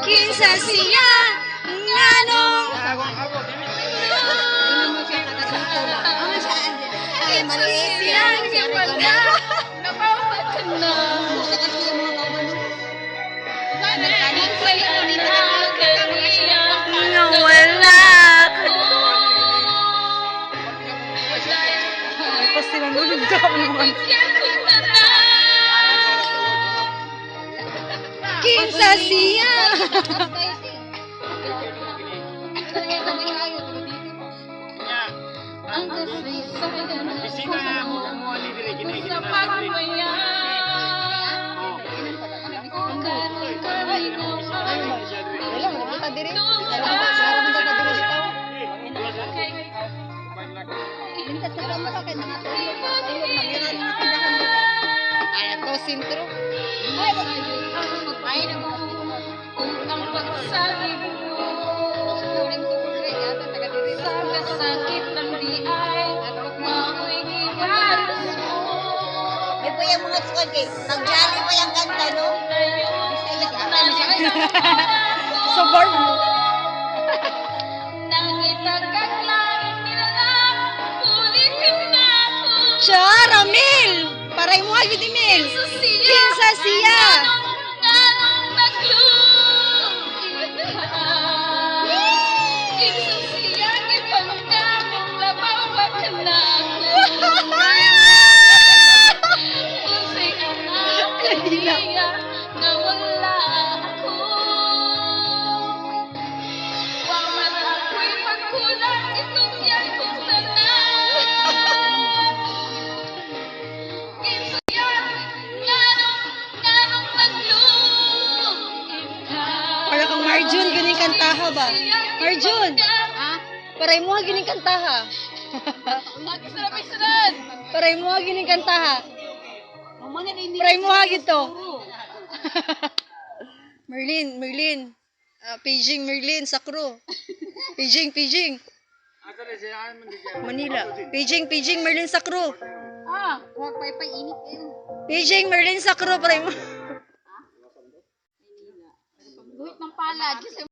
Kinsa siya nganong Kinsa siya gipangga Napawa ka na. Nga wala ka. Ay, pasilan mo naman. Kinsa siya. Ang kasaysayan Bisita nga mo mo ali dire kini sa pagmaya o karon kalinawan. Wala, nakita dire. Wala man sa tao. Lintas sa tao pa kay mga Ay, ako sentro. Ay, kung ang pagsabi mo sa kasakit ng di ay mao'y gihalos mo. May po yung mga squad kay magjali pa yung kanta, no? Sa bar mo. Siya, Ramil! Paray mo agad, Emil! Kinsa siya! Nga wala ako. Wa man ako'y pagkulang, itugyan kong tanan. Kinsa yan, nganong, nganong nagluin ka? Para kang Marjun, ganing kantaha ba? Marjun! Paray mo gining kantaha. Paray mo gining kantaha. Paray mo gito. Merlin, Merlin. Ah, paging Merlin sa crew. Paging, paging. Manila. Paging, paging Merlin sa crew. Ah, wag pa ipainit kayo. Paging Merlin sa crew, paray mo. Guhit ng palad kasi